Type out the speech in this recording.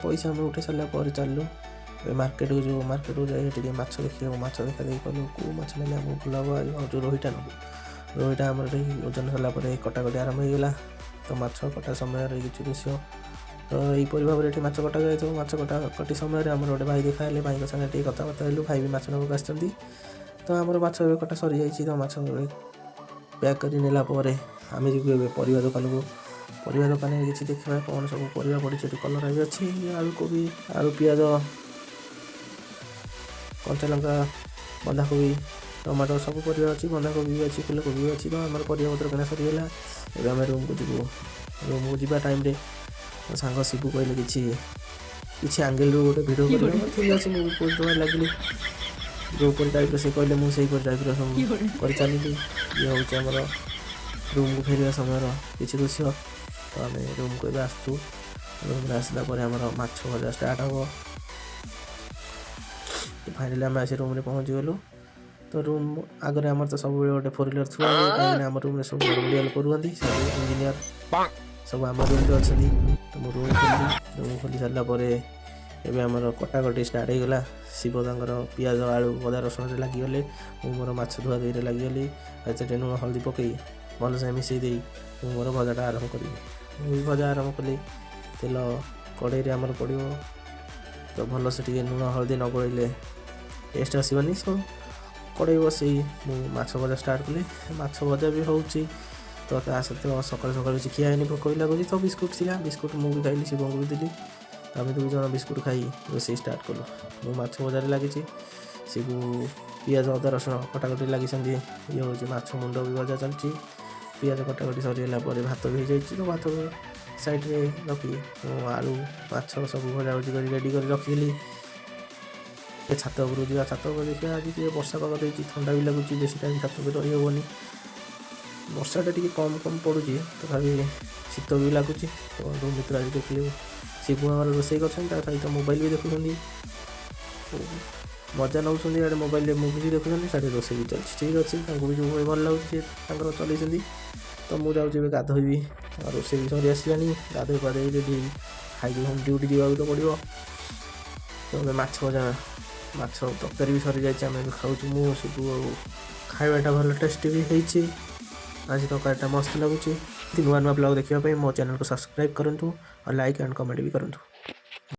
ପଇସା ଆମେ ଉଠେଇ ସାରିଲା ପରେ ଚାଲିଲୁ ଏବେ ମାର୍କେଟକୁ ଯିବୁ। ମାର୍କେଟକୁ ଯାଇ ସେଠି ଟିକେ ମାଛ ଦେଖିବୁ। ମାଛ ଦେଖା ଦେଖି କଲୁ, କେଉଁ ମାଛ ନେଲେ ଆମକୁ ଭଲ ହେବ। ଆଜି ଭାବୁଛୁ ରୋହିଟା ନେବୁ। ରୋହିଟା ଆମର ଏଠି ଓଜନ ସରିଲା ପରେ କଟାକଟି ଆରମ୍ଭ ହେଇଗଲା। ତ ମାଛ କଟା ସମୟରେ କିଛି ଦୃଶ୍ୟ। ତ ଏହିପରି ଭାବରେ ଏଠି ମାଛ କଟା ଯାଇଥିବ। ମାଛ କଟା କଟି ସମୟରେ ଆମର ଗୋଟେ ଭାଇ ଦେଖା ହେଲେ। ଭାଇଙ୍କ ସାଙ୍ଗରେ ଟିକେ କଥାବାର୍ତ୍ତା ହେଲୁ। ଭାଇ ବି ମାଛ ନେବାକୁ ଆସିଛନ୍ତି। ତ ଆମର ମାଛ ଏବେ କଟା ସରିଯାଇଛି। ତ ମାଛ ଏବେ ପ୍ୟାକ୍ କରି ନେଲା ପରେ ଆମେ ଯିବୁ ଏବେ ପରିବା ଦୋକାନକୁ। ପରିବା ଦୋକାନରେ କିଛି ଦେଖିବା, କ'ଣ ସବୁ ପରିବା ପଡ଼ିଛି ଏଠି। କଲରା ବି ଅଛି, ଆଳୁ, କୋବି, ଆଳୁ, ପିଆଜ, କଞ୍ଚା ଲଙ୍କା, ବନ୍ଧାକୋବି, ଟମାଟୋ, ସବୁ ପରିବା ଅଛି। ବନ୍ଧାକୋବି ବି ଅଛି, ଫୁଲକୋବି ବି ଅଛି। ତ ଆମର ପରିବା ପତ୍ର କିଣା ସରିଗଲା। ଏବେ ଆମେ ରୁମ୍କୁ ଯିବୁ। ରୁମ୍କୁ ଯିବା ଟାଇମ୍ରେ ମୋ ସାଙ୍ଗ ଶିବୁ କହିଲେ, କିଛି କିଛି ଆଙ୍ଗେଲରୁ ଗୋଟେ ଭିଡ଼ିଓ କରିବା। ଠିକ୍ ଅଛି, ମୁଁ ବି ପୋଜ୍ ଦେବାରେ ଲାଗିଲି। ଯେଉଁପରି ଟାଇପ୍ର ସେ କହିଲେ, ମୁଁ ସେଇପରି ଟାଇପ୍ର ସବୁ କରି ଚାଲିଲି। ଇଏ ହେଉଛି ଆମର ରୁମ୍କୁ ଫେରିବା ସମୟର କିଛି ଦୃଶ୍ୟ। ତ ଆମେ ରୁମ୍କୁ ଏବେ ଆସୁଛୁ। ରୁମ୍ରେ ଆସିଲା ପରେ ଆମର ମାଛ ଭଜା ଷ୍ଟାର୍ଟ ହେବ। ଫାଇନାଲି ଆମେ ଆସି ରୁମ୍ରେ ପହଞ୍ଚିଗଲୁ। ତ ରୁମ୍ ଆଗରେ ଆମର ତ ସବୁବେଳେ ଗୋଟେ ଫୋର୍ ହ୍ୱିଲର୍ ଥୁଆ ହୁଏ, କାହିଁକିନା ଆମ ରୁମ୍ରେ ସବୁ ବଡ଼ ବଡ଼ିଆ ଲୋକ ରୁହନ୍ତି। ସବୁ ଇଞ୍ଜିନିୟର ସବୁ ଆମ ରୁମ୍ରେ ଅଛନ୍ତି। ତ ମୁଁ ରୁମ୍ ଖୋଲିଲି। ରୁମ୍ ଖୋଲି ସାରିଲା ପରେ ଏବେ ଆମର କଟାକଟି ଷ୍ଟାର୍ଟ ହେଇଗଲା। ଶିବ ତାଙ୍କର ପିଆଜ, ଆଳୁ, ଅଦା, ରସୁଣରେ ଲାଗିଗଲେ। ମୁଁ ମୋର ମାଛ ଧୁଆ ଧୁଇରେ ଲାଗିଗଲି। ସେଥିରେ ଲୁଣ ହଳଦୀ ପକାଇ ଭଲସେ ମିଶାଇ ଦେଇ ମୁଁ ମୋର ଭଜାଟା ଆରମ୍ଭ କରିବି। ମୁଁ ବି ଭଜା ଆରମ୍ଭ କଲି। ତେଲ କଡ଼େଇରେ ଆମର ପଡ଼ିବ, ତ ଭଲସେ ଟିକେ ଲୁଣ ହଳଦୀ ନ ଗୋଳେଇଲେ ଟେଷ୍ଟ ଆସିବନି। ସୋ କଡ଼େଇ ବସେଇ ମୁଁ ମାଛ ଭଜା ଷ୍ଟାର୍ଟ କଲି। ମାଛ ଭଜା ବି ହେଉଛି, ତ ତା ସହିତ ସକାଳୁ ସକାଳୁ କିଛି ଖିଆ ହେଇନି, ଭୋକ ବି ଲାଗୁଛି। ତ ବିସ୍କୁଟ୍ ଥିଲା, ବିସ୍କୁଟ୍ ମୁଁ ବି ଖାଇଲି, ଶିବଙ୍କୁ ବି ଦେଲି। ତ ଆମେ ଦୁଇ ଜଣ ବିସ୍କୁଟ୍ ଖାଇ ରୋଷେଇ ଷ୍ଟାର୍ଟ କଲୁ। ମୁଁ ମାଛ ଭଜାରେ ଲାଗିଛି, ଶିବୁ ପିଆଜ, ଅଦା, ରସୁଣ କଟାକଟି ଲାଗିଛନ୍ତି। ଇଏ ହେଉଛି ମାଛ ମୁଣ୍ଡ ବି ଭଜା ଚାଲିଛି। ପିଆଜ କଟାକଟି ସରିଗଲା ପରେ ଭାତ ବି ହେଇଯାଇଛି। ତ ଭାତ ସାଇଡ଼୍ରେ ରଖି ମୁଁ ଆଳୁ, ମାଛ ସବୁ ଭଜାଭଜି କରି ରେଡ଼ି କରି ରଖିଦେଲି। ଏ ଛାତ ଉପରକୁ ଯିବା। ଛାତ ଉପରେ ଦେଖିବା। ଆଜି ଟିକେ ବର୍ଷା ପାଗ ଦେଇଛି, ଥଣ୍ଡା ବି ଲାଗୁଛି। ବେଶୀ ଟାଇମ୍ ଛାତ ଉପରେ ରହିହେବନି। ବର୍ଷାଟା ଟିକେ କମ୍ କମ୍ ପଡ଼ୁଛି, ତଥାପି ଶୀତ ବି ଲାଗୁଛି। ତ ରୁମ୍ ଭିତରେ ଆଜି ଦେଖିଲି, ଶିବୁ ଆମର ରୋଷେଇ କରୁଛନ୍ତି, ତା ସହିତ ମୋବାଇଲ ବି ଦେଖୁଛନ୍ତି, ମଜା ନେଉଛନ୍ତି। ଇଆଡ଼େ ମୋବାଇଲରେ ମୁଭି ବି ଦେଖୁଛନ୍ତି, ସିଆଡ଼େ ରୋଷେଇ ବି ଚାଲିଛି। ଠିକ୍ ଅଛି, ତାଙ୍କୁ ବି ଯେଉଁ ଭଲ ଲାଗୁଛି, ସେ ତାଙ୍କର ଚଲେଇଛନ୍ତି। ତ ମୁଁ ଯାଉଛି ଏବେ ଗାଧୋଇବି। ଆଉ ରୋଷେଇ ବି ସରି ଆସିଲାଣି। ଗାଧୋଇ ପାଧୋଇ ରେଡ଼ି ହେଇ ଖାଇକି ପୁଣି ଡ୍ୟୁଟି ଯିବାକୁ ତ ପଡ଼ିବ। ତ ଏବେ ମାଛ ଭଜା, ମାଛ ତରକାରୀ ବି ସରିଯାଇଛି। ଆମେ ଏବେ ଖାଉଛୁ, ମୁଁ, ଶିବୁ। ଆଉ ଖାଇବାଟା ଭଲ ଟେଷ୍ଟି ବି ହେଇଛି। ଆଜି ତରକାରୀଟା ମସ୍ତ ଲାଗୁଛି। ନୂଆ ନୂଆ ବ୍ଲଗ୍ ଦେଖିବା ପାଇଁ ମୋ ଚ୍ୟାନେଲକୁ ସବସ୍କ୍ରାଇବ୍ କରନ୍ତୁ ଆଉ ଲାଇକ୍ ଆଣ୍ଡ କମେଣ୍ଟ ବି କରନ୍ତୁ।